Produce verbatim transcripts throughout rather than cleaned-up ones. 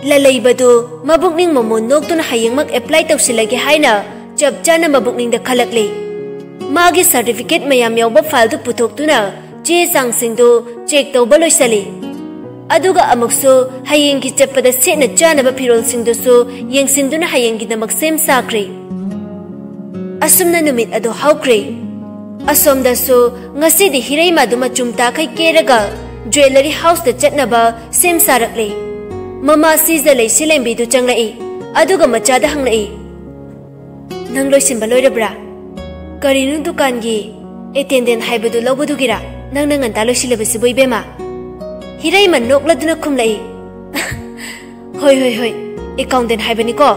ꯂꯂꯩꯕꯗꯨ ꯃꯕꯨꯛꯅꯤꯡ ꯃꯃꯣꯟ ꯅꯣꯛꯇꯨꯅ ꯍꯌꯦꯡꯃꯛ apply ꯇꯧꯁꯤꯜꯂꯒꯦ ꯍꯥꯏꯅ ꯆꯞ ꯆꯥꯅ ꯃꯕꯨꯛꯅꯤꯡꯗ ꯈꯜꯂꯛꯂꯤ꯫ ꯃꯥꯒꯤ ꯁꯥꯔꯇꯤꯐꯤꯀꯦꯠ ꯃꯌꯥꯝ ꯌꯥꯎꯕ ꯐꯥꯏꯜꯗꯨ ꯄꯨꯊꯣꯛꯇꯨꯅ ꯆꯦ ꯆꯥꯡꯁꯤꯡꯗꯨ ꯆꯦꯛ ꯇꯧꯕ ꯂꯣꯏꯁꯤꯜꯂꯤ꯫ ꯑꯗꯨꯒ ꯑꯃꯨꯛꯁꯨ ꯍꯌꯦꯡꯒꯤ ꯆꯠꯄꯗ ꯁꯦꯠꯅ ꯆꯥꯅꯕ ꯐꯤꯔꯣꯜꯁꯤꯡꯗꯨꯁꯨ ꯌꯦꯡꯁꯤꯟꯗꯨꯅ ꯍꯌꯦꯡꯒꯤꯗꯃꯛ ꯁꯦꯝ ꯁꯥꯈ꯭ꯔꯦ꯫ ꯑꯁꯨꯝꯅ ꯅꯨꯃꯤꯠ ꯑꯗꯨ ꯍꯧꯈ꯭ꯔꯦ꯫ ꯑꯁꯣꯝꯗꯁꯨ ꯉꯁꯤꯗꯤ ꯍꯤꯔꯩꯃꯗꯨ ꯃꯆꯨꯝ ꯇꯥꯈꯩ ꯀꯦꯔꯒ ꯖ꯭ꯋꯦꯂꯔꯤ ꯍꯥꯎꯁꯇ ꯆꯠꯅꯕ ꯁꯦꯝ ꯁꯥꯔꯛꯂꯦ꯫ ꯃꯃꯥ ꯁꯤꯖ ꯂꯩꯁꯤꯂꯦꯝꯕꯤꯗꯨ ꯆꯪꯂꯛꯏ꯫ ꯑꯗꯨꯒ ꯃꯆꯥꯗ ꯍꯪꯂꯛꯏ, "ꯅꯪ ꯂꯣꯏꯁꯤꯟꯕ ꯂꯣꯏꯔꯕ꯭ꯔꯥ? ꯀꯔꯤꯅꯣ ꯗꯨꯀꯥꯟꯒꯤ ꯑꯦꯇꯦꯟꯗꯦꯟ ꯍꯥꯏꯕꯗꯨ ꯂꯧꯕꯗꯨꯒꯤꯔꯥ ꯅꯪꯅ ꯉꯟꯇꯥ ꯂꯣꯏꯁꯤꯜꯂꯕꯁꯤꯕꯨ, ꯏꯕꯦꯝꯃ?" ꯍꯤꯔꯩꯃ ꯅꯣꯛꯂꯗꯨꯅ ꯈꯨꯝꯂꯛꯏ, "ꯍꯣꯏ, ꯍꯣꯏ, ꯍꯣꯏ, ꯑꯦꯀꯥꯎꯟꯇꯦꯟ ꯍꯥꯏꯕꯅꯤꯀꯣ꯫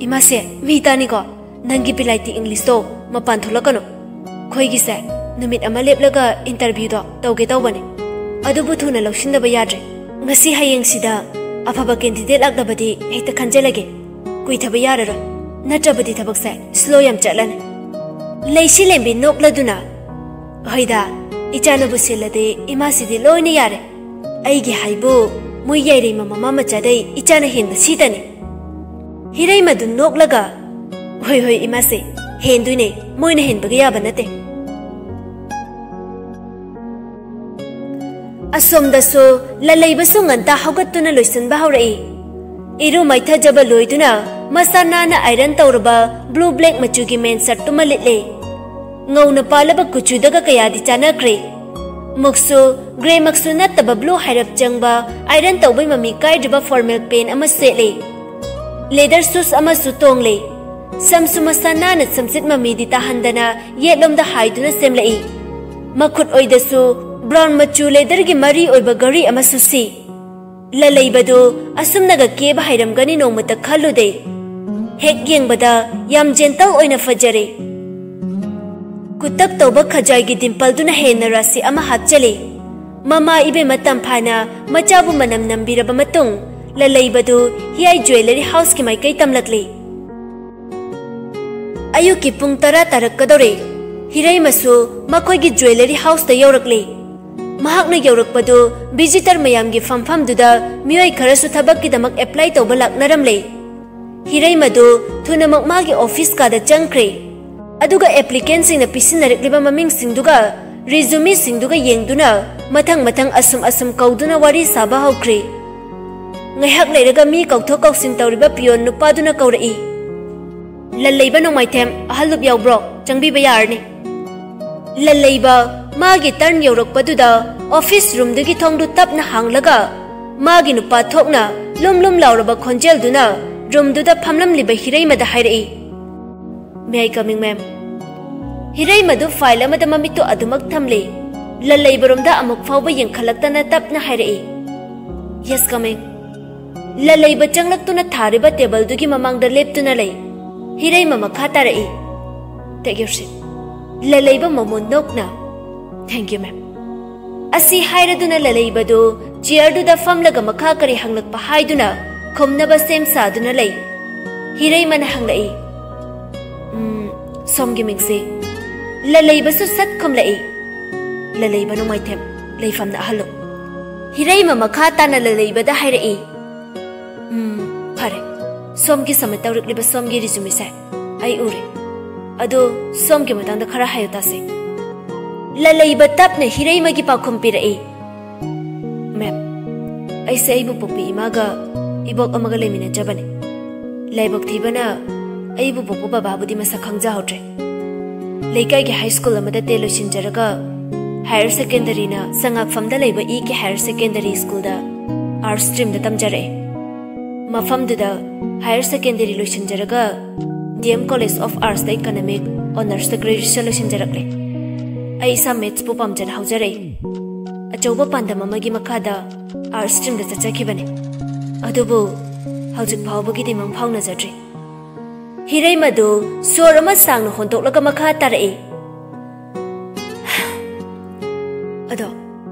ꯏꯃꯥꯁꯦ, ꯃꯤ ꯇꯥꯅꯤꯀꯣ꯫ ꯅꯪꯒꯤ ꯕꯤꯂꯥꯏꯇꯤ ꯏꯪꯂꯤꯁꯇꯣ ꯃꯄꯥꯟ ꯊꯣꯛꯂꯛꯀꯅꯨ꯫ ꯑꯩꯈꯣꯏꯒꯤꯁꯦ ꯅꯨꯃꯤꯠ ꯑꯃ ꯂꯦꯞꯂꯒ ꯏꯟꯇꯔꯚ꯭ꯌꯨꯗꯣ ꯇꯧꯒꯦ ꯇꯧꯕꯅꯦ꯫ ꯑꯗꯨꯕꯨ ꯊꯨꯅ ꯂꯧꯁꯤꯟꯗꯕ ꯌꯥꯗ꯭ꯔꯦ꯫ ꯉꯁꯤ ꯍꯌꯦꯡꯁꯤꯗ ꯑꯐꯕ ꯀꯦꯟꯗꯤꯗꯦꯠ ꯂꯥꯛꯂꯕꯗꯤ ꯍꯦꯛꯇ ꯈꯟꯖꯤꯜꯂꯒꯦ꯫ ꯀꯨꯏꯊꯕ ꯌꯥꯔꯔꯣꯏ꯫ ꯅꯠꯇ꯭ꯔꯕꯗꯤ ꯊꯕꯛꯁꯦ ꯁ꯭ꯂꯣ ꯌꯥꯝ ꯆꯠꯂꯅꯤ꯫" ꯂꯩꯁꯤꯂꯦꯝꯕꯤ ꯅꯣꯛꯂꯗꯨꯅ, "ꯍꯣꯏꯗ, ꯏꯆꯥꯅꯕꯨ ꯁꯤꯜꯂꯗꯤ ꯏꯃꯥꯁꯤꯗꯤ ꯂꯣꯏꯅ ꯌꯥꯔꯦ꯫ ꯑꯩꯒꯤ ꯍꯥꯏꯕꯨ ꯃꯣꯏ ꯌꯥꯏꯔꯩꯃ ꯃꯃꯥ ꯃꯆꯥꯗꯩ ꯏꯆꯥꯅ ꯍꯦꯟꯕ ꯁꯤꯇꯅꯤ꯫" ꯍꯤꯔꯩꯃꯗꯨ ꯅꯣꯛꯂꯒ, "ꯍꯣꯏ, ꯍꯣꯏ, ꯏꯃꯥꯁꯦ, ꯍꯦꯟꯗꯣꯏꯅꯦ, ꯃꯣꯏꯅ ꯍꯦꯟꯕꯒ ꯌꯥꯕ ꯅꯠꯇꯦ꯫" ꯑꯁꯣꯝꯗꯁꯨ ꯂꯂꯩꯕꯁꯨ ꯉꯟꯇꯥ ꯍꯧꯒꯠꯇꯨꯅ ꯂꯣꯏꯁꯤꯟꯕ ꯍꯧꯔꯛꯏ꯫ ꯏꯔꯨ ꯃꯥꯏꯊꯖꯕ ꯂꯣꯏꯗꯨꯅ ꯃꯁꯥ ꯅꯥꯟꯅ ꯑꯥꯏꯔꯟ ꯇꯧꯔꯕ ꯕ꯭ꯂꯨ ꯕ꯭ꯂꯦꯛ ꯃꯆꯨꯒꯤ ꯃꯦꯟ ꯁꯔꯠꯇꯨꯃ ꯂꯤꯠꯂꯦ꯫ ꯉꯧꯅ ꯄꯥꯜꯂꯕ ꯀꯨꯆꯨꯗꯒ ꯀꯌꯥꯗꯤ ꯆꯥꯟꯅꯈ꯭ꯔꯦ꯫ ꯃꯨꯛꯁꯨ ꯒ꯭ꯔꯦꯃꯛꯁꯨ ꯅꯠꯇꯕ ꯕ꯭ꯂꯨ ꯍꯥꯏꯔꯞ ꯆꯪꯕ ꯑꯥꯏꯔꯟ ꯇꯧꯕꯩ ꯃꯃꯤ ꯀꯥꯏꯗ꯭ꯔꯤꯕ ꯐꯣꯔꯃꯦꯜ ꯄꯦꯟ ꯑꯃ ꯁꯦꯠꯂꯦ꯫ ꯂꯦꯗꯔ ꯁꯨꯁ ꯑꯃꯁꯨ ꯇꯣꯡꯂꯦ꯫ ꯁꯝꯁꯨ ꯃꯁꯥ ꯅꯥꯟꯅ ꯁꯝꯆꯤꯠ ꯃꯃꯤꯗꯤ ꯇꯥꯍꯟꯗꯅ ꯌꯦꯠꯂꯣꯝꯗ ꯍꯥꯏꯗꯨꯅ ꯁꯦꯝꯂꯛꯏ꯫ ꯃꯈꯨꯠ ꯑꯣꯏꯗꯁꯨ ꯕ꯭ꯔꯥꯎꯟ ꯃꯆꯨ ꯂꯦꯗꯔꯒꯤ ꯃꯔꯤ ꯑꯣꯏꯕ ꯘꯔꯤ ꯑꯃꯁꯨ ꯁꯤ꯫ ꯂꯂꯩꯕꯗꯨ ꯑꯁꯨꯝꯅꯒ ꯀꯦꯕ ꯍꯩꯔꯝꯒꯅꯤ ꯅꯣꯡꯃꯇ ꯈꯜꯂꯨꯗꯦ꯫ ꯍꯦꯛ ꯌꯦꯡꯕꯗ ꯌꯥꯝ ꯖꯦꯟꯇꯜ ꯑꯣꯏꯅ ꯐꯖꯔꯦ꯫ ꯀꯨꯇꯛ ꯇꯧꯕ ꯈꯖꯥꯏꯒꯤ ꯗꯤꯝꯄꯜꯗꯨꯅ ꯍꯦꯟꯅ ꯔꯥꯁꯤ ꯑꯃ ꯍꯥꯞꯆꯜꯂꯤ꯫ ꯃꯃꯥ ꯏꯕꯦꯝꯃ ꯇꯝꯐꯥꯅ ꯃꯆꯥꯕꯨ ꯃꯅꯝ ꯅꯝꯕꯤꯔꯕ ꯃꯇꯨꯡ, ꯂꯂꯩꯕꯗꯨ ꯍꯤꯌꯥꯏ ꯖ꯭ꯋꯦꯂꯔꯤ ꯍꯥꯎꯁꯀꯤ ꯃꯥꯏꯀꯩ ꯇꯝꯂꯛꯂꯤ꯫ ꯑꯌꯨꯛꯀꯤ ꯄꯨꯡ ꯇꯔꯥ ꯇꯥꯔꯛꯀꯗꯧꯔꯦ꯫ ꯍꯤꯔꯩꯃꯁꯨ ꯃꯈꯣꯏꯒꯤ ꯖ꯭ꯋꯦꯂꯔꯤ ꯍꯥꯎꯁꯇ ꯌꯧꯔꯛꯂꯦ꯫ ꯃꯍꯥꯛꯅ ꯌꯧꯔꯛꯄꯗꯨ ꯚꯤꯖꯤꯇꯔ ꯃꯌꯥꯝꯒꯤ ꯐꯝꯐꯝꯗꯨꯗ ꯃꯤꯑꯣꯏ ꯈꯔꯁꯨ ꯊꯕꯛꯀꯤꯗꯃꯛ ꯑꯦꯄ꯭ꯂꯥꯏ ꯇꯧꯕ ꯂꯥꯛꯅꯔꯝꯂꯦ꯫ ꯍꯤꯔꯩꯃꯗꯨ ꯊꯨꯅꯃꯛ ꯃꯥꯒꯤ ꯑꯣꯐꯤꯁ ꯀꯥꯗ ꯆꯪꯈ꯭ꯔꯦ꯫ ꯑꯗꯨꯒ ꯑꯦꯄ꯭ꯂꯤꯀꯦꯟꯁꯤꯡꯅ ꯄꯤꯁꯤꯟꯅꯔꯛꯂꯤꯕ ꯃꯃꯤꯡꯁꯤꯡꯗꯨꯒ ꯔꯤꯖꯨꯃꯤꯁꯤꯡꯗꯨꯒ ꯌꯦꯡꯗꯨꯅ ꯃꯊꯪ ꯃꯊꯪ ꯑꯁꯨꯝ ꯑꯁꯨꯝ ꯀꯧꯗꯨꯅ ꯋꯥꯔꯤ ꯁꯥꯕ ꯍꯧꯈ꯭ꯔꯦ꯫ ꯉꯥꯏꯍꯥꯛ ꯂꯩꯔꯒ ꯃꯤ ꯀꯧꯊꯣꯛ ꯀꯧꯁꯤꯟ ꯇꯧꯔꯤꯕ ꯄꯤꯌꯣꯟ ꯅꯨꯄꯥꯗꯨꯅ ꯀꯧꯔꯛꯏ, "ꯂꯜꯂꯩꯕ ꯅꯣꯡꯃꯥꯏꯊꯦꯝ, ꯑꯍꯜꯂꯨꯞ ꯌꯥꯎꯕ꯭ꯔꯣ? ꯆꯪꯕꯤꯕ ꯌꯥꯔꯅꯤ꯫" ꯂꯜꯂꯩꯕ ꯃꯥꯒꯤ ꯇꯔꯟ ꯌꯧꯔꯛꯄꯗꯨꯗ ꯑꯣꯐꯤꯁ ꯔꯨꯝꯗꯨꯒꯤ ꯊꯣꯡꯗꯨ ꯇꯞꯅ ꯍꯥꯡꯂꯒ ꯃꯥꯒꯤ ꯅꯨꯄꯥ ꯊꯣꯛꯅ ꯂꯨꯝ ꯂꯨꯝ ꯂꯥꯎꯔꯕ ꯈꯣꯟꯖꯦꯜꯗꯨꯅ ꯔꯨꯝꯗꯨꯗ ꯐꯝꯂꯝꯂꯤꯕ ꯍꯤꯔꯩꯃꯗ ꯍꯥꯏꯔꯛꯏ, "May I coming, ma'am?" ꯍꯤꯔꯩꯃꯗꯨ ꯐꯥꯏꯜ ꯑꯃꯗ ꯃꯃꯤꯠꯇꯨ ꯑꯗꯨꯃꯛ ꯊꯝꯂꯤ꯫ ꯂꯜꯂꯩꯕꯔꯣꯝꯗ ꯑꯃꯨꯛ ꯐꯥꯎꯕ ꯌꯦꯡꯈꯠꯂꯛꯇꯅ ꯇꯞꯅ ꯍꯥꯏꯔꯛꯏ, "Yes, coming." ꯂꯂꯩꯕ ꯆꯪꯂꯛꯇꯨꯅ ꯊꯥꯔꯤꯕ ꯇꯦꯕꯜꯗꯨꯒꯤ ꯃꯃꯥꯡꯗ ꯂꯦꯞꯇꯨꯅ ꯂꯩ꯫ ꯍꯤꯔꯩꯃ ꯃꯈꯥ ꯇꯥꯔꯛꯏ, "Take your seat." ꯂꯂꯩꯕ ꯃꯃꯣꯟ ꯅꯣꯛꯅ, "Thank you, ma'am." ꯑꯁꯤ ꯍꯥꯏꯔꯗꯨꯅ ꯂꯂꯩꯕꯗꯨ ꯆꯤꯌꯔꯗꯨꯗ ꯐꯝꯂꯒ ꯃꯈꯥ ꯀꯔꯤ ꯍꯪꯂꯛꯄ ꯍꯥꯏꯗꯨꯅ ꯈꯨꯝꯅꯕ ꯁꯦꯝ ꯁꯥꯗꯨꯅ ꯂꯩ꯫ ꯍꯤꯔꯩꯃꯅ ꯍꯪꯂꯛꯏ, "ꯎꯝ, ꯁꯣꯝꯒꯤ ꯃꯤꯡꯁꯤ?" ꯂꯂꯩꯕꯁꯨ ꯁꯠ ꯈꯨꯝꯂꯛꯏ, "ꯂꯂꯩꯕ ꯅꯣꯡꯃꯥꯏꯊꯦꯝ, ꯂꯩꯐꯝꯅ ꯑꯍꯜꯂꯨꯞ꯫" ꯍꯤꯔꯩꯃ ꯃꯈꯥ ꯇꯥꯅ ꯂꯂꯩꯕꯗ ꯍꯥꯏꯔꯛꯏ, "ꯎꯝ, ꯐꯔꯦ꯫ ꯁꯣꯝꯒꯤ ꯁꯝꯃꯤꯠ ꯇꯧꯔꯛꯂꯤꯕ ꯁꯣꯝꯒꯤ ꯔꯤꯖꯨꯃꯤꯁꯦ ꯑꯩ ꯎꯔꯦ꯫ ꯑꯗꯣ ꯁꯣꯝꯒꯤ ꯃꯇꯥꯡꯗ ꯈꯔ ꯍꯥꯏꯌꯨ ꯇꯥꯁꯦ꯫" ꯂꯂꯩꯕ ꯇꯞꯅ ꯍꯤꯔꯩꯃꯒꯤ ꯄꯥꯎꯈꯨꯝ ꯄꯤꯔꯛꯏ, "ꯃꯦꯝ, ꯑꯩꯁꯦ ꯑꯩꯕꯨ ꯄꯣꯛꯄꯤ ꯏꯃꯥꯒ ꯏꯕꯣꯛ ꯑꯃꯒ ꯂꯩꯃꯤꯟꯅꯖꯕꯅꯤ꯫ ꯂꯥꯏꯕꯛ ꯊꯤꯕꯅ ꯑꯩꯕꯨ ꯄꯣꯛꯄ ꯕꯕꯥꯕꯨꯗꯤ ꯃꯁꯛ ꯈꯪꯖꯍꯧꯗ꯭ꯔꯦ꯫ ꯂꯩꯀꯥꯏꯒꯤ ꯍꯥꯏ ꯁ꯭ꯀꯨꯜ ꯑꯃꯗ ꯇꯦꯟ ꯂꯣꯏꯁꯤꯟꯖꯔꯒ ꯍꯥꯌꯔ ꯁꯦꯀꯦꯟꯗꯔꯤꯅ ꯁꯉꯥꯛꯐꯝꯗ ꯂꯩꯕ ꯏ ꯀꯦ ꯍꯥꯌꯔ ꯁꯦꯀꯦꯟꯗꯔꯤ ꯁ꯭ꯀꯨꯜꯗ ꯑꯥꯔꯠꯁ ꯁ꯭ꯇ꯭ꯔꯤꯝꯗ ꯇꯝꯖꯔꯛꯑꯦ꯫ ꯃꯐꯝꯗꯨꯗ ꯍꯥꯌꯔ ꯁꯦꯀꯦꯟꯗꯔꯤ ꯂꯣꯏꯁꯤꯟꯖꯔꯒ ꯗꯤ ꯑꯦꯝ ꯀꯣꯂꯦꯖ ꯑꯣꯐ ꯑꯥꯔꯠꯁꯇ ꯏꯀꯅꯣꯃꯤꯛ ꯑꯣꯅꯔꯁꯇ ꯒ꯭ꯔꯦꯖꯨꯑꯦꯁꯟ ꯂꯣꯏꯁꯤꯟꯖꯔꯛꯂꯦ꯫ ꯑꯩ ꯏꯁꯥ ꯃꯦꯠꯁꯄꯨ ꯄꯥꯝꯖꯅ ꯍꯧꯖꯔꯛꯏ꯫ ꯑꯆꯧꯕ ꯄꯥꯟꯗꯝ ꯑꯃꯒꯤ ꯃꯈꯥꯗ ꯑꯥꯔꯠꯁ ꯁ꯭ꯇ꯭ꯔꯤꯝꯗ ꯆꯠꯆꯈꯤꯕꯅꯤ꯫ ꯑꯗꯨꯕꯨ ꯍꯧꯖꯤꯛ ꯐꯥꯎꯕꯒꯤꯗꯤ ꯃꯪ ꯐꯥꯎꯅꯖꯗ꯭ꯔꯤ꯫ ꯍꯤꯔꯩꯃꯗꯨ ꯁꯣꯔ ꯑꯃ ꯁꯥꯡꯅ ꯍꯣꯟꯗꯣꯛꯂꯒ ꯃꯈꯥ ꯇꯥꯔꯛꯏ꯫ ꯑꯗꯣ,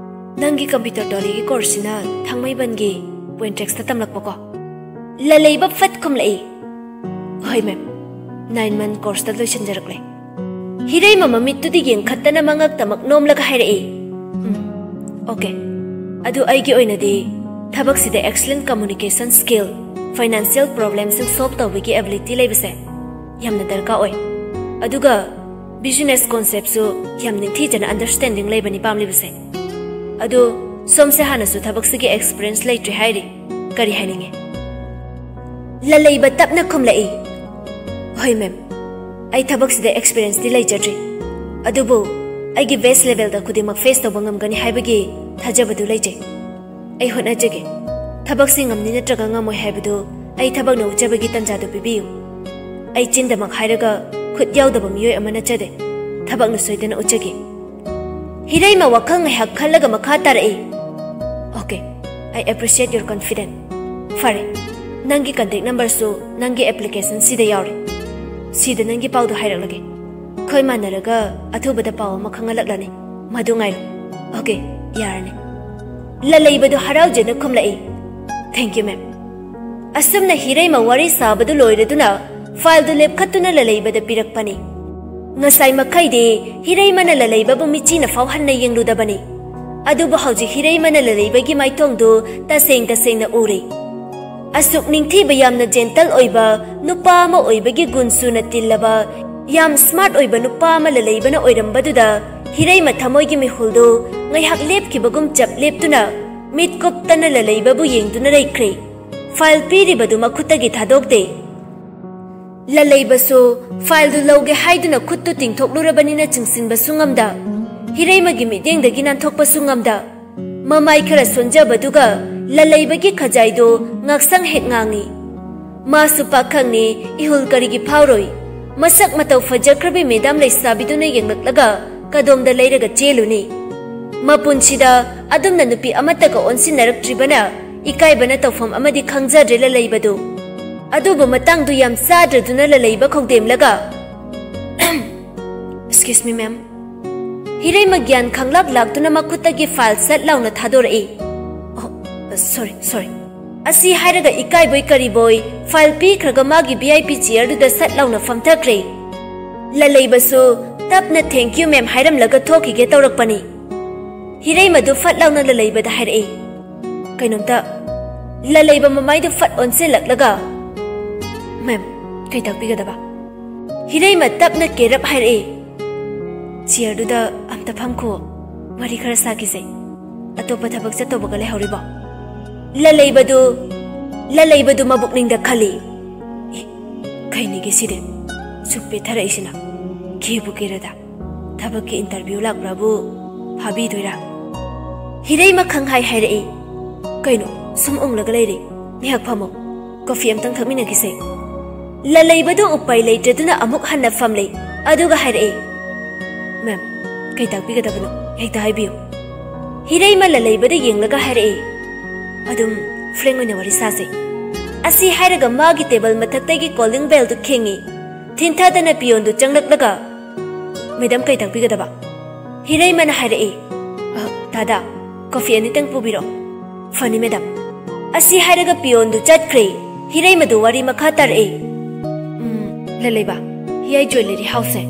ꯅꯪꯒꯤ ꯀꯝꯄ꯭ꯌꯨꯇꯔ ꯇꯣꯂꯤꯒꯤ ꯀꯣꯔꯁꯁꯤꯅ ꯊꯥꯡꯃꯩꯕꯟꯒꯤ ꯄꯣꯏꯟꯇ꯭ꯔꯦꯛꯁꯇ ꯇꯝꯂꯛꯄꯀꯣ? ꯂꯂꯩꯕ ꯐꯠ ꯈꯨꯝꯂꯛꯏ꯫ ꯍꯣꯏ ꯃꯦꯝ, ꯅꯥꯏꯟ ꯃꯟꯊ ꯀꯣꯔꯁꯇ ꯂꯣꯏꯁꯤꯟꯖꯔꯛꯂꯦ꯫ ꯍꯤꯔꯩꯃ ꯃꯃꯤꯠꯇꯨꯗꯤ ꯌꯦꯡꯈꯠꯇꯅ ꯃꯉꯛꯇꯃꯛ ꯅꯣꯝꯂꯒ ꯍꯥꯏꯔꯛꯏ꯫ ꯎꯝ, ꯑꯣꯀꯦ꯫ ꯑꯗꯨ ꯑꯩꯒꯤ ꯑꯣꯏꯅꯗꯤ ꯊꯕꯛꯁꯤꯗ excellent communication skill, financial problemꯁꯤꯡ solve ꯇꯧꯕꯒꯤ ability ꯂꯩꯕꯁꯦ ꯌꯥꯝꯅ ꯗꯔꯀꯥꯔ ꯑꯣꯏ꯫ ꯑꯗꯨꯒ business conceptꯁꯨ ꯌꯥꯝ ꯅꯤꯡꯊꯤꯖꯅ understanding ꯂꯩꯕꯅꯤ ꯄꯥꯝꯂꯤꯕꯁꯦ꯫ ꯑꯗꯨ ꯁꯣꯝꯁꯦ ꯍꯥꯟꯅꯁꯨ ꯊꯕꯛꯁꯤꯒꯤ experience ꯂꯩꯇ꯭ꯔꯤ ꯍꯥꯏꯔꯤ꯫ ꯀꯔꯤ ꯍꯥꯏꯅꯤꯡꯉꯤ? ꯂꯂꯩꯕ ꯇꯞꯅ ꯈꯨꯝꯂꯛꯏ꯫ ꯍꯣꯏ ꯃꯦꯝ, ꯑꯩ ꯊꯕꯛꯁꯤꯗ experienceꯇꯤ ꯂꯩꯖꯗ꯭ꯔꯤ, ꯑꯗꯨꯕꯨ ꯑꯩꯒꯤ best levelꯗ ꯈꯨꯗꯤꯡꯃꯛ face ꯇꯧꯕ ꯉꯝꯒꯅꯤ ꯍꯥꯏꯕꯒꯤ ꯊꯥꯖꯕꯗꯨ ꯂꯩꯖꯩ꯫ ꯑꯩ ꯍꯣꯠꯅꯖꯒꯦ꯫ ꯊꯕꯛꯁꯤ ꯉꯝꯅꯤ ꯅꯠꯇ꯭ꯔꯒ ꯉꯝꯃꯣꯏ ꯍꯥꯏꯕꯗꯨ ꯑꯩ ꯊꯕꯛꯅ ꯎꯠꯆꯕꯒꯤ ꯇꯥꯟꯖꯥꯗꯨ ꯄꯤꯕꯤꯌꯨ꯫ ꯑꯩ ꯆꯤꯟꯗꯃꯛ ꯍꯥꯏꯔꯒ ꯈꯨꯠ ꯌꯥꯎꯗꯕ ꯃꯤꯑꯣꯏ ꯑꯃ ꯅꯠꯆꯗꯦ꯫ ꯊꯕꯛꯅ ꯁꯣꯏꯗꯅ ꯎꯠꯆꯒꯦ꯫ ꯍꯤꯔꯩꯃ ꯋꯥꯈꯜ ꯉꯥꯏꯍꯥꯛ ꯈꯜꯂꯒ ꯃꯈꯥ ꯇꯥꯔꯛꯏ꯫ Okay, I appreciate your confidence. ꯐꯔꯦ, ꯅꯪꯒꯤ contact numberꯁꯨ ꯅꯪꯒꯤ application ꯁꯤꯗ ꯌꯥꯎꯔꯦ꯫ ꯁꯤꯗ ꯅꯪꯒꯤ ꯄꯥꯎꯗꯨ ꯍꯥꯏꯔꯛꯂꯒꯦ꯫ ꯑꯩꯈꯣꯏ ꯃꯥꯟꯅꯔꯒ ꯑꯊꯨꯕꯗ ꯄꯥꯎ ꯑꯃ ꯈꯪꯍꯜꯂꯛꯂꯅꯤ꯫ ꯃꯗꯨ ꯉꯥꯏꯔꯣ꯫ Okay, ꯌꯥꯔꯅꯤ꯫ ꯂꯂꯩꯕꯗꯨ ꯍꯔꯥꯎꯖꯅ ꯈꯨꯝꯂꯛꯏ꯫ Thank you, ma'am. ꯑꯁꯨꯝꯅ ꯍꯤꯔꯩꯃ ꯋꯥꯔꯤ ꯁꯥꯕꯗꯨ ꯂꯣꯏꯔꯗꯨꯅ fileꯗꯨ ꯂꯦꯞꯈꯠꯇꯨꯅ ꯂꯂꯩꯕꯗ ꯄꯤꯔꯛꯄꯅꯤ꯫ ꯉꯁꯥꯏ ꯃꯈꯩꯗꯤ ꯍꯤꯔꯩꯃꯅ ꯂꯂꯩꯕꯕꯨ ꯃꯤꯆꯤꯅ ꯐꯥꯎ ꯍꯟꯅ ꯌꯦꯡꯂꯨꯗꯕꯅꯤ꯫ ꯑꯗꯨꯕꯨ ꯍꯧꯖꯤꯛ ꯍꯤꯔꯩꯃꯅ ꯂꯂꯩꯕꯒꯤ ꯃꯥꯏꯊꯣꯡꯗꯨ ꯇꯁꯦꯡ ꯇꯁꯦꯡꯅ ꯎꯔꯦ꯫ ꯑꯁꯨꯛ ꯅꯤꯡꯊꯤꯕ, ꯌꯥꯝꯅ gentle ꯑꯣꯏꯕ ꯅꯨꯄꯥ ꯑꯃ ꯑꯣꯏꯕꯒꯤ ꯒꯨꯟ ꯁꯨꯅ ꯇꯤꯜꯂꯕ, ꯌꯥꯝ smart ꯑꯣꯏꯕ ꯅꯨꯄꯥ ꯑꯃ ꯂꯂꯩꯕꯅ ꯑꯣꯏꯔꯝꯕꯗꯨꯗ ꯍꯤꯔꯩꯃ ꯊꯃꯣꯏꯒꯤ ꯃꯤꯍꯨꯜꯗꯨ ꯉꯥꯏꯍꯥꯛ ꯂꯦꯞꯈꯤꯕꯒꯨꯝ ꯆꯞ ꯂꯦꯞꯇꯨꯅ ꯃꯤꯠ ꯀꯨꯞꯇꯅ ꯂꯂꯩꯕꯕꯨ ꯌꯦꯡꯗꯨꯅ ꯂꯩꯈ꯭ꯔꯦ꯫ File ꯄꯤꯔꯤꯕꯗꯨ ꯃꯈꯨꯠꯇꯒꯤ ꯊꯥꯗꯣꯛꯇꯦ꯫ ꯂꯂꯩꯕꯁꯨ fileꯗꯨ ꯂꯧꯒꯦ ꯍꯥꯏꯗꯨꯅ ꯈꯨꯠꯇꯨ ꯇꯤꯡꯊꯣꯛꯂꯨꯔꯕꯅꯤꯅ ꯆꯤꯡꯁꯤꯟꯕꯁꯨ ꯉꯝꯗ, ꯍꯤꯔꯩꯃꯒꯤ ꯃꯤꯠꯌꯦꯡꯗꯒꯤ ꯅꯥꯟꯊꯣꯛꯄꯁꯨ ꯉꯝꯗ, ꯃꯃꯥꯏ ꯈꯔ ꯁꯣꯟꯖꯕꯗꯨꯒ ꯂꯂꯩꯕꯒꯤ ꯈꯖꯥꯏꯗꯨ ꯉꯥꯛꯁꯪ ꯍꯦꯛ ꯉꯥꯡꯏ꯫ ꯃꯥꯁꯨ ꯄꯥꯈꯪꯅꯤ, ꯏꯍꯨꯜ ꯀꯔꯤꯒꯤ ꯐꯥꯎꯔꯣꯏ? ꯃꯁꯛ ꯃꯇꯧ ꯐꯖꯈ꯭ꯔꯕꯤ ꯃꯦꯗꯥꯝ ꯂꯩꯁꯥꯕꯤꯗꯨꯅ ꯌꯦꯡꯂꯛꯂꯒ ꯀꯗꯣꯝꯗ ꯂꯩꯔꯒ ꯆꯦꯜꯂꯨꯅꯤ? ꯃꯄꯨꯟꯁꯤꯗ ꯑꯗꯨꯝꯅ ꯅꯨꯄꯤ ꯑꯃꯠꯇꯒ ꯑꯣꯟꯁꯤꯟꯅꯔꯛꯇ꯭ꯔꯤꯕꯅ ꯏꯀꯥꯏꯕꯅ ꯇꯧꯐꯝ ꯑꯃꯗꯤ ꯈꯪꯖꯗ꯭ꯔꯦ ꯂꯂꯩꯕꯗꯨ꯫ ꯑꯗꯨꯕꯨ ꯃꯇꯥꯡꯗꯨ ꯌꯥꯝ ꯆꯥꯗ꯭ꯔꯗꯨꯅ ꯂꯂꯩꯕ ꯈꯧꯗꯦꯝꯂꯒ, "Excuse me, ma'am." ꯍꯤꯔꯩꯃ ꯒ꯭ꯌꯥꯟ ꯈꯪꯂꯥꯛ ꯂꯥꯛꯇꯨꯅ ꯃꯈꯨꯠꯇꯒꯤ ꯐꯥꯏꯜ ꯁꯠ ꯂꯥꯎꯅ ꯊꯥꯗꯣꯔꯛꯏ꯫ "Oh, sorry, sorry." ꯑꯁꯤ ꯍꯥꯏꯔꯒ ꯏꯀꯥꯏꯕꯣꯏ ꯀꯔꯤꯕꯣꯏ ꯐꯥꯏꯜ ꯄꯤꯈ꯭ꯔꯒ ꯃꯥꯒꯤ ꯚꯤ ꯑꯥꯏ ꯄꯤ ꯆꯤꯌꯔꯗꯨꯗ ꯁꯠ ꯂꯥꯎꯅ ꯐꯝꯊꯈ꯭ꯔꯦ꯫ ꯂꯂꯩꯕꯁꯨ ꯇꯞꯅ "Thank you, ma'am" ꯍꯥꯏꯔꯝꯂꯒ ꯊꯣꯛꯈꯤꯒꯦ ꯇꯧꯔꯛꯄꯅꯤ꯫ ꯍꯤꯔꯩꯃꯗꯨ ꯐꯠ ꯂꯥꯎꯅ ꯂꯂꯩꯕꯗ ꯍꯥꯏꯔꯛꯏ꯫ ꯀꯩꯅꯣꯝꯇ ꯂꯂꯩꯕ ꯃꯃꯥꯏꯗꯨ ꯐꯠ ꯑꯣꯟꯁꯤꯜꯂꯛꯂꯒ, "Ma'am, ꯀꯩ ꯇꯥꯛꯄꯤꯒꯗꯕ?" ꯍꯤꯔꯩꯃ ꯇꯞꯅ ꯀꯦꯔꯞ ꯍꯥꯏꯔꯛꯏ꯫ "ꯆꯤꯌꯔꯗꯨꯗ ꯑꯝꯇ ꯐꯝꯈꯣ, ꯋꯥꯔꯤ ꯈꯔ ꯁꯥꯈꯤꯁꯦ꯫ ꯑꯇꯣꯞꯄ ꯊꯕꯛ ꯆꯠꯇꯧꯕꯒ ꯂꯩꯍꯧꯔꯤꯕꯣ?" ꯂꯂꯩꯕꯗꯨ, ꯂꯂꯩꯕꯗꯨ ꯃꯕꯨꯛꯅꯤꯡꯗ ꯈꯜꯂꯤ꯫ "ꯑꯦ, ꯀꯩꯅꯤꯒꯦ ꯁꯤꯗꯤ? ꯁꯨꯛ ꯄꯦꯊꯔꯛꯏꯁꯤꯅ? ꯀꯦꯕꯨ ꯀꯦꯔꯗ꯫ ꯊꯕꯛꯀꯤ ꯏꯟꯇꯔꯚ꯭ꯌꯨ ꯂꯥꯛꯄ꯭ꯔꯥꯕꯨ ꯐꯥꯕꯤꯗꯣꯏꯔꯥ?" ꯍꯤꯔꯩꯃ ꯈꯪꯍꯥꯏ ꯍꯥꯏꯔꯛꯏ꯫ "ꯀꯩꯅꯣ, ꯁꯨꯝ ꯎꯪꯂꯒ ꯂꯩꯔꯤ? ꯉꯥꯏꯍꯥꯛ ꯐꯝꯃꯣ, ꯀꯣꯐꯤ ꯑꯝꯇꯪ ꯊꯛꯃꯤꯟꯅꯈꯤꯁꯦ꯫" ꯂꯂꯩꯕꯗꯨ ꯎꯄꯥꯏ ꯂꯩꯇ꯭ꯔꯗꯨꯅ ꯑꯃꯨꯛ ꯍꯟꯅ ꯐꯝꯂꯦ, ꯑꯗꯨꯒ ꯍꯥꯏꯔꯛꯏ꯫ "Ma'am, ꯀꯩ ꯇꯥꯛꯄꯤꯒꯗꯕꯅꯣ? ꯍꯦꯛꯇ ꯍꯥꯏꯕꯤꯌꯨ꯫" ꯍꯤꯔꯩꯃ ꯂꯂꯩꯕꯗ ꯌꯦꯡꯂꯒ ꯍꯥꯏꯔꯛꯏ꯫ "ꯑꯗꯨꯝ frank ꯑꯣꯏꯅ ꯋꯥꯔꯤ ꯁꯥꯁꯦ꯫" ꯑꯁꯤ ꯍꯥꯏꯔꯒ ꯃꯥꯒꯤ ꯇꯦꯕꯜ ꯃꯊꯛꯇꯒꯤ ꯀꯣꯂꯤꯡ ꯕꯦꯜꯗꯨ ꯈꯤꯡꯉꯤ꯫ ꯊꯤꯟꯊꯗꯅ ꯄꯤꯌꯣꯟꯗꯨ ꯆꯪꯂꯛꯂꯒ, "Madam, ꯀꯩ ꯇꯥꯛꯄꯤꯒꯗꯕ?" ꯍꯤꯔꯩꯃꯅ ꯍꯥꯏꯔꯛꯏ꯫ "ꯑ, ꯗꯥꯗꯥ, ꯀꯣꯐꯤ ꯑꯅꯤꯇꯪ ꯄꯨꯕꯤꯔꯛꯑꯣ꯫" "ꯐꯅꯤ, madam꯫" ꯑꯁꯤ ꯍꯥꯏꯔꯒ ꯄꯤꯌꯣꯟꯗꯨ ꯆꯠꯈ꯭ꯔꯦ꯫ ꯍꯤꯔꯩꯃꯗꯨ ꯋꯥꯔꯤ ꯃꯈꯥ ꯇꯥꯔꯛꯏ꯫ "ꯎꯝ, ꯂꯂꯩꯕ, ꯍꯤꯌꯥꯏ ꯖ꯭ꯋꯦꯂꯔꯤ ꯍꯥꯎꯁꯁꯦ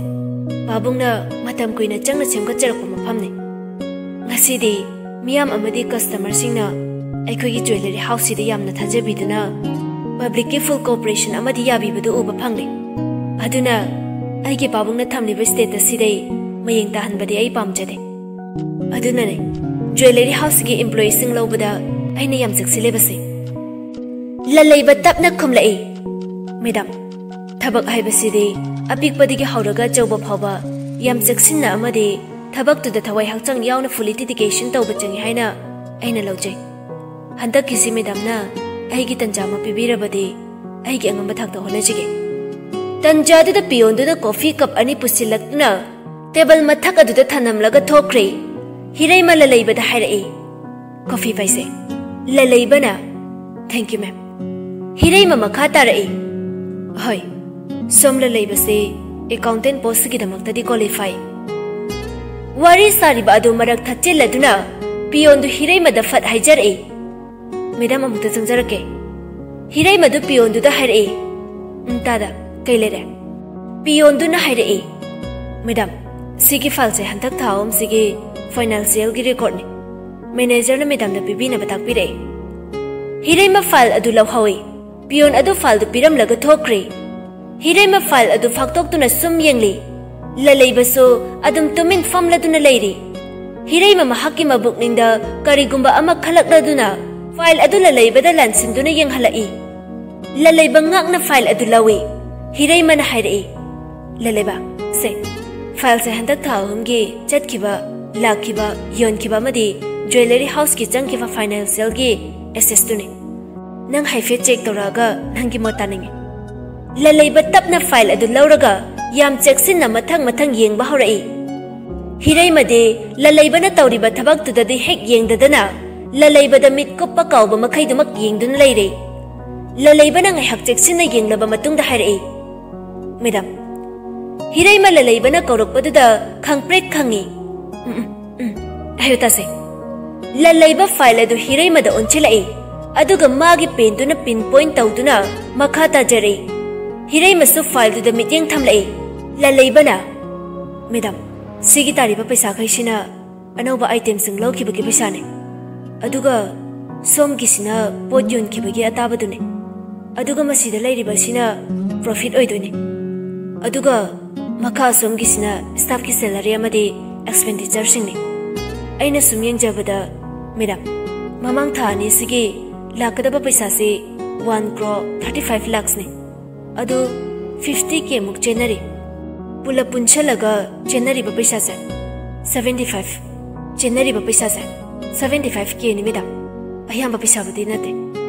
ꯄꯥꯕꯨꯡꯅ ꯃꯇꯝ ꯀꯨꯏꯅ ꯆꯪꯅ ꯁꯦꯝꯒꯠꯆꯔꯛꯄ ꯃꯐꯝꯅꯤ꯫ ꯉꯁꯤꯗꯤ ꯃꯤꯌꯥꯝ ꯑꯃꯗꯤ ꯀꯁꯇꯃꯔꯁꯤꯡꯅ ꯑꯩꯈꯣꯏꯒꯤ ꯖ꯭ꯋꯦꯂꯔꯤ ꯍꯥꯎꯁꯁꯤꯗ ꯌꯥꯝꯅ ꯊꯥꯖꯕꯤꯗꯨꯅ ꯄꯕ꯭ꯂꯤꯛꯀꯤ ꯐꯨꯜ ꯀꯣꯑꯣꯄꯔꯦꯁꯟ ꯑꯃꯗꯤ ꯌꯥꯕꯤꯕꯗꯨ ꯎꯕ ꯐꯪꯂꯦ꯫ ꯑꯗꯨꯅ ꯑꯩꯒꯤ ꯄꯥꯕꯨꯡꯅ ꯊꯝꯂꯤꯕ ꯁ꯭ꯇꯦꯇꯁꯁꯤꯗ ꯑꯩ ꯃꯌꯦꯡ ꯇꯥꯍꯟꯕꯗꯤ ꯑꯩ ꯄꯥꯝꯖꯗꯦ꯫ ꯑꯗꯨꯅꯅꯦ ꯖ꯭ꯋꯦꯂꯔꯤ ꯍꯥꯎꯁꯀꯤ ꯏꯝꯄ꯭ꯂꯣꯌꯤꯁꯤꯡ ꯂꯧꯕꯗ ꯑꯩꯅ ꯌꯥꯝ ꯆꯦꯛꯁꯤꯜꯂꯤꯕꯁꯦ꯫" ꯂꯂꯩꯕ ꯇꯞꯅ ꯈꯨꯝꯂꯛꯏ꯫ "Madam, ꯊꯕꯛ ꯍꯥꯏꯕꯁꯤꯗꯤ ꯑꯄꯤꯛꯄꯗꯒꯤ ꯍꯧꯔꯒ ꯑꯆꯧꯕ ꯐꯥꯎꯕ ꯌꯥꯝ ꯆꯦꯛꯁꯤꯟꯅ ꯑꯃꯗꯤ ꯊꯕꯛꯇꯨꯗ ꯊꯋꯥꯏ ꯍꯛꯆꯥꯡ ꯌꯥꯎꯅ fully dedication ꯇꯧꯕ ꯆꯪꯏ ꯍꯥꯏꯅ ꯑꯩꯅ ꯂꯧꯖꯩ꯫ ꯍꯟꯗꯛꯀꯤꯁꯤ madamꯅ ꯑꯩꯒꯤ ꯇꯟꯖꯥ ꯑꯃ ꯄꯤꯕꯤꯔꯕꯗꯤ ꯑꯩꯒꯤ ꯑꯉꯝꯕ ꯊꯥꯛꯇ ꯍꯣꯠꯅꯖꯒꯦ꯫" ꯇꯟꯖꯥꯗꯨꯗ ꯄꯤꯌꯣꯟꯗꯨꯅ ꯀꯣꯐꯤ ꯀꯞ ꯑꯅꯤ ꯄꯨꯁꯤꯜꯂꯛꯇꯨꯅ ꯇꯦꯕꯜ ꯃꯊꯛ ꯑꯗꯨꯗ ꯊꯅꯝꯂꯒ ꯊꯣꯛꯈ꯭ꯔꯦ꯫ ꯍꯤꯔꯩꯃ ꯂꯂꯩꯕꯗ ꯍꯥꯏꯔꯛꯏ, "ꯀꯣꯐꯤ ꯄꯥꯏꯁꯦ?" ꯂꯂꯩꯕꯅ, "Thank you, ma'am." ꯍꯤꯔꯩꯃ ꯃꯈꯥ ꯇꯥꯔꯛꯏ, "ꯍꯣꯏ, ꯁꯣꯝ ꯂꯂꯩꯕꯁꯦ ꯑꯦꯀꯥꯎꯟꯇꯦꯟ ꯄꯣꯁꯀꯤꯗꯃꯛꯇꯗꯤ ꯀ꯭ꯋꯥꯂꯤꯐꯥꯏ꯫" ꯋꯥꯔꯤ ꯁꯥꯔꯤꯕ ꯑꯗꯨ ꯃꯔꯛ ꯊꯠꯆꯤꯜꯂꯗꯨꯅ ꯄꯤꯌꯣꯟꯗꯨ ꯍꯤꯔꯩꯃꯗ ꯐꯠ ꯍꯥꯏꯖꯔꯛꯏ, "ꯃꯦꯗꯥꯝ, ꯑꯃꯨꯛꯇ ꯆꯪꯖꯔꯛꯀꯦ꯫" ꯍꯤꯔꯩꯃꯗꯨ ꯄꯤꯌꯣꯟꯗꯨꯗ ꯍꯥꯏꯔꯛꯏ, "ꯎꯝ, ꯇꯥꯗ, ꯀꯩ ꯂꯩꯔꯦ?" ꯄꯤꯌꯣꯟꯗꯨꯅ ꯍꯥꯏꯔꯛꯏ, "ꯃꯦꯗꯥꯝ, ꯁꯤꯒꯤ ꯐꯥꯏꯜꯁꯦ ꯍꯟꯗꯛ ꯊꯥ ꯑꯍꯨꯝꯁꯤꯒꯤ ꯐꯥꯏꯅꯥꯟꯁꯤꯌꯦꯜꯒꯤ ꯔꯦꯀꯣꯔꯠꯅꯤ꯫ ꯃꯦꯅꯦꯖꯔꯅ ꯃꯦꯗꯥꯝꯗ ꯄꯤꯕꯤꯅꯕ ꯇꯥꯛꯄꯤꯔꯛꯏ꯫" ꯍꯤꯔꯩꯃ ꯐꯥꯏꯜ ꯑꯗꯨ ꯂꯧꯍꯧꯏ꯫ ꯄꯤꯌꯣꯟ ꯑꯗꯨ ꯐꯥꯏꯜꯗꯨ ꯄꯤꯔꯝꯂꯒ ꯊꯣꯛꯈ꯭ꯔꯦ꯫ ꯍꯤꯔꯩꯃ ꯐꯥꯏꯜ ꯑꯗꯨ ꯐꯥꯛꯇꯣꯛꯇꯨꯅ ꯁꯨꯝ ꯌꯦꯡꯂꯤ꯫ ꯂꯂꯩꯕꯁꯨ ꯑꯗꯨꯝ ꯇꯨꯃꯤꯟ ꯐꯝꯂꯗꯨꯅ ꯂꯩꯔꯤ꯫ ꯍꯤꯔꯩꯃ ꯃꯍꯥꯛꯀꯤ ꯃꯕꯨꯛꯅꯤꯡꯗ ꯀꯔꯤꯒꯨꯝꯕ ꯑꯃ ꯈꯜꯂꯛꯂꯗꯨꯅ ꯐꯥꯏꯜ ꯑꯗꯨ ꯂꯂꯩꯕꯗ ꯂꯥꯟꯁꯤꯟꯗꯨꯅ ꯌꯦꯡꯍꯜꯂꯛꯏ꯫ ꯂꯂꯩꯕ ꯉꯥꯛꯅ ꯐꯥꯏꯜ ꯑꯗꯨ ꯂꯧꯏ꯫ ꯍꯤꯔꯩꯃꯅ ꯍꯥꯏꯔꯛꯏ, "ꯂꯂꯩꯕ, ꯁꯦ, ꯐꯥꯏꯜꯁꯦ ꯍꯟꯗꯛ ꯊꯥ ꯑꯍꯨꯝꯒꯤ ꯆꯠꯈꯤꯕ, ꯂꯥꯛꯈꯤꯕ, ꯌꯣꯟꯈꯤꯕ ꯑꯃꯗꯤ ꯖ꯭ꯋꯦꯂꯔꯤ ꯍꯥꯎꯁꯀꯤ ꯆꯪꯈꯤꯕ ꯐꯥꯏꯅꯥꯟꯁꯤꯌꯦꯜꯒꯤ ꯑꯦꯁꯦꯁꯇꯨꯅꯤ꯫ ꯅꯪ ꯍꯥꯏꯐꯦꯠ ꯆꯦꯛ ꯇꯧꯔꯛꯑꯒ ꯅꯪꯒꯤ ꯃꯣꯠ ꯇꯥꯅꯤꯡꯉꯤ꯫" ꯂꯂꯩꯕ ꯇꯞꯅ ꯐꯥꯏꯜ ꯑꯗꯨ ꯂꯧꯔꯒ ꯌꯥꯝ ꯆꯦꯛꯁꯤꯟꯅ ꯃꯊꯪ ꯃꯊꯪ ꯌꯦꯡꯕ ꯍꯧꯔꯛꯏ꯫ ꯍꯤꯔꯩꯃꯗꯤ ꯂꯂꯩꯕꯅ ꯇꯧꯔꯤꯕ ꯊꯕꯛꯇꯨꯗꯗꯤ ꯍꯦꯛ ꯌꯦꯡꯗꯗꯅ ꯂꯂꯩꯕꯗ ꯃꯤꯠ ꯀꯨꯞꯄ ꯀꯥꯎꯕ ꯃꯈꯩꯗꯨꯃꯛ ꯌꯦꯡꯗꯨꯅ ꯂꯩꯔꯦ꯫ ꯂꯂꯩꯕꯅ ꯉꯥꯏꯍꯥꯛ ꯆꯦꯛꯁꯤꯟꯅ ꯌꯦꯡꯂꯕ ꯃꯇꯨꯡꯗ ꯍꯥꯏꯔꯛꯏ, "ꯃꯦꯗꯥꯝ꯫" ꯍꯤꯔꯩꯃ ꯂꯂꯩꯕꯅ ꯀꯧꯔꯛꯄꯗꯨꯗ ꯈꯪꯄ꯭ꯔꯦꯛ ꯈꯪꯉꯤ꯫ "ꯎꯝ, ꯎꯝ, ꯎꯝ, ꯍꯥꯏꯌꯨ ꯇꯥꯁꯦ꯫" ꯂꯂꯩꯕ ꯐꯥꯏꯜ ꯑꯗꯨ ꯍꯤꯔꯩꯃꯗ ꯑꯣꯟꯁꯤꯜꯂꯛꯏ, ꯑꯗꯨꯒ ꯃꯥꯒꯤ ꯄꯦꯟꯗꯨꯅ ꯄꯤꯟ ꯄꯣꯏꯟ ꯇꯧꯗꯨꯅ ꯃꯈꯥ ꯇꯥꯖꯔꯛꯏ꯫ ꯍꯤꯔꯩꯃꯁꯨ ꯐꯥꯏꯜꯗꯨꯗ ꯃꯤꯠꯌꯦꯡ ꯊꯝꯂꯛꯏ꯫ ꯂꯂꯩꯕꯅ, "ꯃꯦꯗꯥꯝ, ꯁꯤꯒꯤ ꯇꯥꯔꯤꯕ ꯄꯩꯁꯥꯈꯩꯁꯤꯅ ꯑꯅꯧꯕ ꯑꯥꯏꯇꯦꯝꯁꯤꯡ ꯂꯧꯈꯤꯕꯒꯤ ꯄꯩꯁꯥꯅꯤ꯫ ꯑꯗꯨꯒ ꯁꯣꯝꯒꯤꯁꯤꯅ ꯄꯣꯠ ꯌꯣꯟꯈꯤꯕꯒꯤ ꯑꯇꯥꯕꯗꯨꯅꯤ꯫ ꯑꯗꯨꯒ ꯃꯁꯤꯗ ꯂꯩꯔꯤꯕꯁꯤꯅ ꯄ꯭ꯔꯣꯐꯤꯠ ꯑꯣꯏꯗꯣꯏꯅꯤ꯫ ꯑꯗꯨꯒ ꯃꯈꯥ ꯑꯁꯣꯝꯒꯤꯁꯤꯅ ꯁ꯭ꯇꯥꯐꯀꯤ ꯁꯦꯂꯔꯤ ꯑꯃꯗꯤ ꯑꯦꯛꯁꯄꯦꯟꯗꯤꯆꯔꯁꯤꯡꯅꯤ꯫ ꯑꯩꯅ ꯁꯨꯝ ꯌꯦꯡꯖꯕꯗ, ꯃꯦꯗꯥꯝ, ꯃꯃꯥꯡ ꯊꯥ ꯑꯅꯤꯁꯤꯒꯤ ꯂꯥꯛꯀꯗꯕ ꯄꯩꯁꯥꯁꯤ one crore thirty five lakhsꯅꯤ꯫ ꯑꯗꯨ fifty K ꯃꯨꯛ ꯆꯦꯟꯅꯔꯤ꯫ ꯄꯨꯂꯞ ꯄꯨꯟꯁꯜꯂꯒ ꯆꯦꯟꯅꯔꯤꯕ ꯄꯩꯁꯥꯁꯦ seventy five꯫ ꯆꯦꯟꯅꯔꯤꯕ ꯄꯩꯁꯥꯁꯦ seventy five Kꯅꯤ, ꯃꯦꯗꯥꯝ꯫ ꯑꯌꯥꯝꯕ ꯄꯩꯁꯥꯕꯨꯗꯤ ꯅꯠꯇꯦ꯫"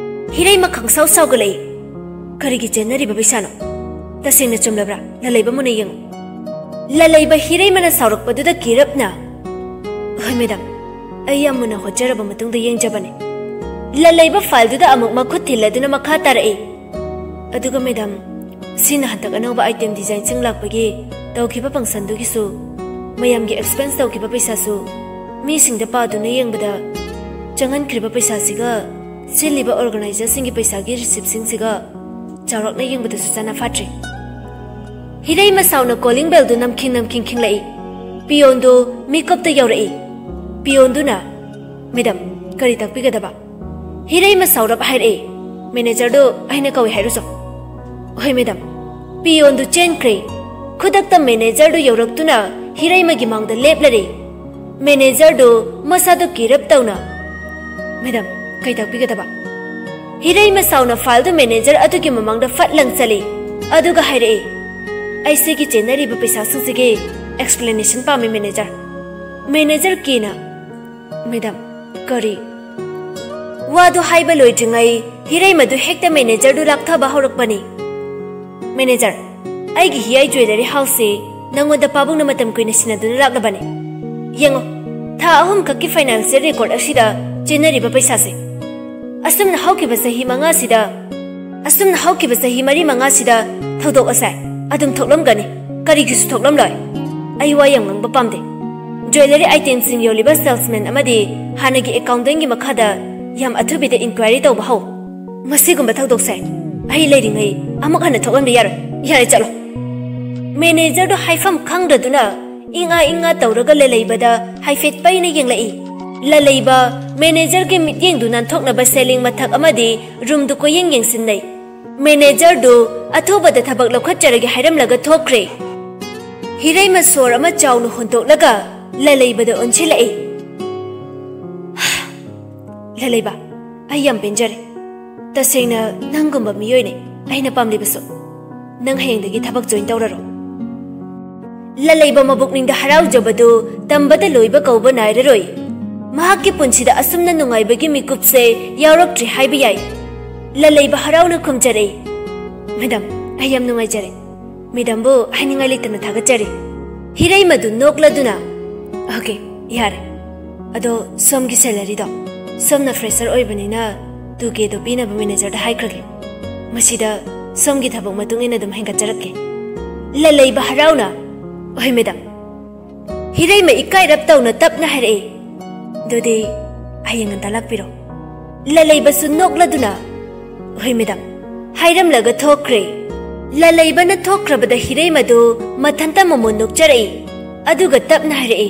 ꯍꯤꯔꯩꯃ ꯈꯪꯁꯥꯎ ꯁꯥꯎꯒꯠꯂꯛꯏ꯫ "ꯀꯔꯤꯒꯤ ꯆꯦꯟꯅꯔꯤꯕ ꯄꯩꯁꯥꯅꯣ? ꯇꯁꯦꯡꯅ ꯆꯨꯝꯂꯕ꯭ꯔꯥ? ꯂꯂꯩꯕ ꯃꯨꯟꯅ ꯌꯦꯡꯉꯨ꯫" ꯂꯂꯩꯕ ꯍꯤꯔꯩꯃꯅ ꯁꯥꯎꯔꯛꯄꯗꯨꯗ ꯀꯤꯔꯞꯅ, "ꯍꯣꯏ ꯃꯦꯗꯥꯝ, ꯑꯩ ꯌꯥꯝ ꯃꯨꯟꯅ ꯍꯣꯠꯆꯔꯕ ꯃꯇꯨꯡꯗ ꯌꯦꯡꯖꯕꯅꯤ꯫" ꯂꯂꯩꯕ ꯐꯥꯏꯜꯗꯨꯗ ꯑꯃꯨꯛ ꯃꯈꯨꯠ ꯊꯤꯜꯂꯗꯨꯅ ꯃꯈꯥ ꯇꯥꯔꯛꯏ, "ꯑꯗꯨꯒ ꯃꯦꯗꯥꯝ, ꯁꯤꯅ ꯍꯟꯗꯛ ꯑꯅꯧꯕ ꯑꯥꯏꯇꯦꯝ ꯗꯤꯖꯥꯏꯟꯁꯤꯡ ꯂꯥꯛꯄꯒꯤ ꯇꯧꯈꯤꯕ ꯐꯪꯁꯟꯗꯨꯒꯤꯁꯨ ꯃꯌꯥꯝꯒꯤ ꯑꯦꯛꯁꯄꯦꯟꯁ ꯇꯧꯈꯤꯕ ꯄꯩꯁꯥꯁꯨ ꯃꯤꯁꯤꯡꯗ ꯄꯥꯗꯨꯅ ꯌꯦꯡꯕꯗ ꯆꯪꯍꯟꯈ꯭ꯔꯤꯕ ꯄꯩꯁꯥꯁꯤꯒ ꯁꯤꯜꯂꯤꯕ ꯑꯣꯔꯒꯅꯥꯏꯖꯔꯁꯤꯡꯒꯤ ꯄꯩꯁꯥꯒꯤ ꯔꯤꯁꯤꯞꯁꯤꯡꯁꯤꯒ ꯆꯥꯎꯔꯥꯛꯅ ꯌꯦꯡꯕꯗꯁꯨ ꯆꯥꯅ ꯐꯥꯠꯇ꯭ꯔꯦ꯫" ꯍꯤꯔꯩꯃ ꯁꯥꯎꯅ ꯀꯣꯂꯤꯡ ꯕꯦꯜꯗꯨ ꯅꯝꯈꯤꯡ ꯅꯝꯈꯤꯡ ꯈꯤꯡꯂꯛꯏ꯫ ꯄꯤꯌꯣꯟꯗꯨ ꯃꯤꯀꯨꯞꯇ ꯌꯧꯔꯛꯏ꯫ ꯄꯤꯌꯣꯟꯗꯨꯅ, "ꯃꯦꯗꯥꯝ, ꯀꯔꯤ ꯇꯥꯛꯄꯤꯒꯗꯕ?" ꯍꯤꯔꯩꯃ ꯁꯥꯎꯔꯞ ꯍꯥꯏꯔꯛꯏ, "ꯃꯦꯅꯦꯖꯔꯗꯨ ꯑꯩꯅ ꯀꯧꯏ ꯍꯥꯏꯔꯨꯆꯣ꯫" "ꯍꯣꯏ ꯃꯦꯗꯥꯝ꯫" ꯄꯤꯌꯣꯟꯗꯨ ꯆꯦꯟꯈ꯭ꯔꯦ꯫ ꯈꯨꯗꯛꯇ ꯃꯦꯅꯦꯖꯔꯗꯨ ꯌꯧꯔꯛꯇꯨꯅ ꯍꯤꯔꯩꯃꯒꯤ ꯃꯥꯡꯗ ꯂꯦꯞꯂꯔꯦ꯫ ꯃꯦꯅꯦꯖꯔꯗꯨ ꯃꯁꯥꯗꯨ ꯀꯤꯔꯞ ꯇꯧꯅ, "ꯃꯦꯗꯥꯝ, ꯀꯩ ꯇꯥꯛꯄꯤꯒꯗꯕ?" ꯍꯤꯔꯩꯃ ꯁꯥꯎꯅ ꯐꯥꯏꯜꯗꯨ ꯃꯦꯅꯦꯖꯔ ꯑꯗꯨꯒꯤ ꯃꯃꯥꯡꯗ ꯐꯠ ꯂꯪꯆꯜꯂꯤ꯫ ꯑꯗꯨꯒ ꯍꯥꯏꯔꯛꯏ, "ꯑꯩ ꯁꯤꯒꯤ ꯆꯦꯟꯅꯔꯤꯕ ꯄꯩꯁꯥꯁꯤꯡꯁꯤꯒꯤ ꯑꯦꯛꯁꯄ꯭ꯂꯦꯅꯦꯁꯟ ꯄꯥꯝꯃꯤ ꯃꯦꯅꯦꯖꯔ꯫" ꯃꯦꯅꯦꯖꯔ ꯀꯦꯅ, "ꯃꯦꯗꯥꯝ, ꯀꯔꯤ?" ꯋꯥꯗꯨ ꯍꯥꯏꯕ ꯂꯣꯏꯗ꯭ꯔꯤꯉꯩ ꯍꯤꯔꯩꯃꯗꯨ ꯍꯦꯛꯇ ꯃꯦꯅꯦꯖꯔꯗꯨ ꯂꯥꯛꯊꯕ ꯍꯧꯔꯛꯄꯅꯤ꯫ "ꯃꯦꯅꯦꯖꯔ, ꯑꯩꯒꯤ ꯍꯤꯌꯥꯏ ꯖ꯭ꯋꯦꯂꯔꯤ ꯍꯥꯎꯁꯁꯤ ꯅꯪꯉꯣꯟꯗ ꯄꯥꯕꯨꯡꯅ ꯃꯇꯝ ꯀꯨꯏꯅ ꯁꯤꯟꯅꯗꯨꯅ ꯂꯥꯛꯂꯕꯅꯤ꯫ ꯌꯦꯡꯉꯣ, ꯊꯥ ꯑꯍꯨꯝ ꯈꯛꯀꯤ ꯐꯥꯏꯅꯥꯟꯁꯤꯌꯦꯜ ꯔꯦꯀꯣꯔꯗ ꯑꯁꯤꯗ ꯆꯦꯟꯅꯔꯤꯕ ꯄꯩꯁꯥꯁꯦ꯫ ꯑꯁꯨꯝꯅ ꯍꯧꯈꯤꯕ ꯆꯍꯤ ꯃꯉꯥꯁꯤꯗ, ꯑꯁꯨꯝꯅ ꯍꯧꯈꯤꯕ ꯆꯍꯤ ꯃꯔꯤ ꯃꯉꯥꯁꯤꯗ ꯊꯧꯗꯣꯛ ꯑꯁꯦ ꯑꯗꯨꯝ ꯊꯣꯛꯂꯝꯒꯅꯤ, ꯀꯔꯤꯒꯤꯁꯨ ꯊꯣꯛꯂꯝꯂꯣꯏ꯫ ꯑꯩ ꯋꯥ ꯌꯥꯝ ꯉꯥꯡꯕ ꯄꯥꯝꯗꯦ꯫ ꯖ꯭ꯋꯦꯂꯔꯤ ꯑꯥꯏꯇꯦꯝꯁꯤꯡ ꯌꯣꯜꯂꯤꯕ ꯁꯦꯜꯁꯃꯦꯟ ꯑꯃꯗꯤ ꯍꯥꯟꯅꯒꯤ ꯑꯦꯀꯥꯎꯟꯇꯦꯟꯒꯤ ꯃꯈꯥꯗ ꯌꯥꯝ ꯑꯊꯨꯕꯤꯗ ꯏꯟꯀ꯭ꯋꯥꯏꯔꯤ ꯇꯧꯕ ꯍꯧ꯫ ꯃꯁꯤꯒꯨꯝꯕ ꯊꯧꯗꯣꯛꯁꯦ ꯑꯩ ꯂꯩꯔꯤꯉꯩ ꯑꯃꯨꯛ ꯍꯟꯅ ꯊꯣꯛꯍꯟꯕ ꯌꯥꯔꯣꯏ꯫ ꯌꯥꯔꯦ, ꯆꯠꯂꯣ꯫" ꯃꯦꯅꯦꯖꯔꯗꯨ ꯍꯥꯏꯐꯝ ꯈꯪꯗꯗꯨꯅ ꯏꯉꯥ ꯏꯉꯥ ꯇꯧꯔꯒ ꯂꯂꯩꯕꯗ ꯍꯥꯏꯐꯦꯠ ꯄꯩꯅ ꯌꯦꯡꯂꯛꯏ꯫ ꯂꯂꯩꯕ ꯃꯦꯅꯦꯖꯔꯒꯤ ꯃꯤꯠꯌꯦꯡꯗꯨ ꯅꯥꯟꯊꯣꯛꯅꯕ ꯁꯦꯂꯤꯡ ꯃꯊꯛ ꯑꯃꯗꯤ ꯔꯨꯝꯗꯨ ꯀꯣꯏꯌꯦꯡ ꯌꯦꯡꯁꯤꯟꯅꯩ꯫ ꯃꯦꯅꯦꯖꯔꯗꯨ ꯑꯊꯨꯕꯗ ꯊꯕꯛ ꯂꯧꯈꯠꯆꯔꯒꯦ ꯍꯥꯏꯔꯝꯂꯒ ꯊꯣꯛꯈ꯭ꯔꯦ꯫ ꯍꯤꯔꯩꯃ ꯁꯣꯔ ꯑꯃ ꯆꯥꯎꯅ ꯍꯣꯟꯗꯣꯛꯂꯒ ꯂꯂꯩꯕꯗ ꯑꯣꯟꯁꯤꯜꯂꯛꯏ꯫ "ꯂꯂꯩꯕ, ꯑꯩ ꯌꯥꯝ ꯄꯦꯟꯖꯔꯦ꯫ ꯇꯁꯦꯡꯅ ꯅꯪꯒꯨꯝꯕ ꯃꯤꯑꯣꯏꯅꯦ ꯑꯩꯅ ꯄꯥꯝꯂꯤꯕꯁꯨ꯫ ꯅꯪ ꯍꯌꯦꯡꯗꯒꯤ ꯊꯕꯛ ꯖꯣꯏꯟ ꯇꯧꯔꯔꯣ꯫" ꯂꯂꯩꯕ ꯃꯕꯨꯛꯅꯤꯡꯗ ꯍꯔꯥꯎꯖꯕꯗꯨ ꯇꯝꯕꯗ ꯂꯣꯏꯕ ꯀꯧꯕ ꯅꯥꯏꯔꯔꯣꯏ꯫ ꯃꯍꯥꯛꯀꯤ ꯄꯨꯟꯁꯤꯗ ꯑꯁꯨꯝꯅ ꯅꯨꯡꯉꯥꯏꯕꯒꯤ ꯃꯤꯀꯨꯞꯁꯦ ꯌꯥꯎꯔꯛꯇ꯭ꯔꯤ ꯍꯥꯏꯕ ꯌꯥꯏ꯫ ꯂꯂꯩꯕ ꯍꯔꯥꯎꯅ ꯈꯨꯝꯖꯔꯛꯏ, "ꯃꯦꯗꯥꯝ, ꯑꯩ ꯌꯥꯝ ꯅꯨꯡꯉꯥꯏꯖꯔꯦ꯫ ꯃꯦꯗꯥꯝꯕꯨ ꯍꯥꯏꯅꯤꯡꯉꯥꯏ ꯂꯩꯇꯅ ꯊꯥꯒꯠꯆꯔꯤ꯫" ꯍꯤꯔꯩꯃꯗꯨ ꯅꯣꯛꯂꯗꯨꯅ, "ꯑꯣꯀꯦ, ꯌꯥꯔꯦ꯫ ꯑꯗꯣ ꯁꯣꯝꯒꯤ ꯁꯦꯂꯔꯤꯗꯣ? ꯁꯣꯝꯅ ꯐ꯭ꯔꯦꯁꯔ ꯑꯣꯏꯕꯅꯤꯅ ꯇꯨ ꯀꯦꯗꯣ ꯄꯤꯅꯕ ꯃꯦꯅꯦꯖꯔꯗ ꯍꯥꯏꯈ꯭ꯔꯒꯦ꯫ ꯃꯁꯤꯗ ꯁꯣꯝꯒꯤ ꯊꯕꯛ ꯃꯇꯨꯡ ꯏꯟꯅ ꯑꯗꯨꯝ ꯍꯦꯟꯒꯠꯆꯔꯛꯀꯦ꯫" ꯂꯂꯩꯕ ꯍꯔꯥꯎꯅ, "ꯍꯣꯏ ꯃꯦꯗꯥꯝ꯫" ꯍꯤꯔꯩꯃ ꯏꯀꯥꯏꯔꯞ ꯇꯧꯅ ꯇꯞꯅ ꯍꯥꯏꯔꯛꯏ, "ꯑꯗꯨꯗꯤ ꯍꯌꯦꯡ ꯉꯟꯇꯥ ꯂꯥꯛꯄꯤꯔꯣ꯫" ꯂꯂꯩꯕꯁꯨ ꯅꯣꯛꯂꯗꯨꯅ, "ꯍꯣꯏ ꯃꯦꯗꯥꯝ" ꯍꯥꯏꯔꯝꯂꯒ ꯊꯣꯛꯈ꯭ꯔꯦ꯫ ꯂꯂꯩꯕꯅ ꯊꯣꯛꯈ꯭ꯔꯕꯗ ꯍꯤꯔꯩꯃꯗꯨ ꯃꯊꯟꯇ ꯃꯃꯣꯟ ꯅꯣꯛꯆꯔꯛꯏ꯫ ꯑꯗꯨꯒ ꯇꯞꯅ ꯍꯥꯏꯔꯛꯏ,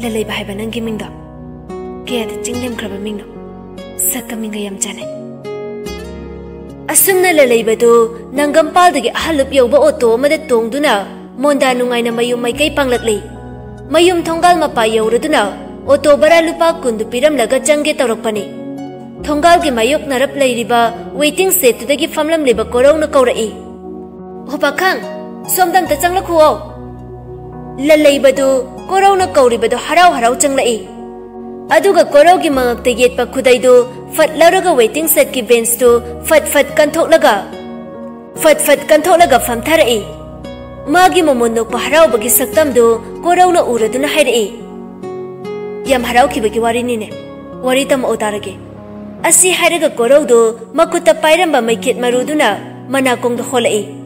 "ꯂꯂꯩꯕ ꯍꯥꯏꯕ ꯅꯪꯒꯤ ꯃꯤꯡꯗꯣ ꯀꯌꯥꯗ ꯆꯤꯡꯂꯦꯝꯈ꯭ꯔꯕ ꯃꯤꯡꯅꯣ? ꯁꯛꯀ ꯃꯤꯡꯒ ꯌꯥꯝ ꯆꯥꯟꯅꯩ꯫" ꯑꯁꯨꯝꯅ ꯂꯂꯩꯕꯗꯨ ꯅꯪꯒꯝꯄꯥꯜꯗꯒꯤ ꯑꯍꯜꯂꯨꯞ ꯌꯧꯕ ꯑꯣꯇꯣ ꯑꯃꯗ ꯇꯣꯡꯗꯨꯅ ꯃꯣꯟꯗꯥ ꯅꯨꯡꯉꯥꯏꯅ ꯃꯌꯨꯝ ꯃꯥꯏꯀꯩ ꯄꯥꯡꯂꯛꯂꯤ꯫ ꯃꯌꯨꯝ ꯊꯣꯡꯒꯥꯜ ꯃꯄꯥ ꯌꯧꯔꯗꯨꯅ ꯑꯣꯇꯣ ꯚꯔꯥ ꯂꯨꯄꯥ ꯀꯨꯟꯗꯨ ꯄꯤꯔꯝꯂꯒ ꯆꯪꯒꯦ ꯇꯧꯔꯛꯄꯅꯤ꯫ ꯊꯣꯡꯒꯥꯜꯒꯤ ꯃꯥꯌꯣꯛꯅꯔꯞ ꯂꯩꯔꯤꯕ ꯋꯦꯇꯤꯡ ꯁꯦꯠꯇꯨꯗꯒꯤ ꯐꯝꯂꯝꯂꯤꯕ ꯀꯣꯔꯧꯅ ꯀꯧꯔꯛꯏ, "ꯍꯣ ꯄꯥꯈꯪ, ꯁꯣꯝꯗ ꯑꯝꯇ ꯆꯪꯂꯛꯈꯨꯑꯣ꯫" ꯂꯂꯩꯕꯗꯨ ꯀꯣꯔꯧꯅ ꯀꯧꯔꯤꯕꯗꯨ ꯍꯔꯥꯎ ꯍꯔꯥꯎ ꯆꯪꯂꯛꯏ꯫ ꯑꯗꯨꯒ ꯀꯣꯔꯧꯒꯤ ꯃꯉꯛꯇ ꯌꯦꯠꯄ ꯈꯨꯗꯩꯗꯨ ꯐꯠ ꯂꯧꯔꯒ ꯋꯦꯇꯤꯡ ꯁꯦꯠꯀꯤ ꯕꯦꯟꯁꯇꯨ ꯐꯠ ꯐꯠ ꯀꯟꯊꯣꯛꯂꯒ, ꯐꯠ ꯐꯠ ꯀꯟꯊꯣꯛꯂꯒ ꯐꯝꯊꯔꯛꯏ꯫ ꯃꯥꯒꯤ ꯃꯃꯣꯟ ꯅꯣꯛꯄ ꯍꯔꯥꯎꯕꯒꯤ ꯁꯛꯇꯝꯗꯨ ꯀꯣꯔꯧꯅ ꯎꯔꯗꯨꯅ ꯍꯥꯏꯔꯛꯏ, "ꯌꯥꯝ ꯍꯔꯥꯎꯈꯤꯕꯒꯤ ꯋꯥꯔꯤꯅꯤꯅꯦ꯫ ꯋꯥꯔꯤ ꯇꯝꯃꯛꯑꯣ ꯇꯥꯔꯒꯦ꯫" ꯑꯁꯤ ꯍꯥꯏꯔꯒ ꯀꯣꯔꯧꯗꯨ ꯃꯈꯨꯠꯇ ꯄꯥꯏꯔꯝꯕ ꯃꯩꯈꯦꯠ ꯃꯔꯨꯗꯨꯅ ꯃꯅꯥꯀꯣꯡꯗ ꯍꯣꯜꯂꯛꯏ꯫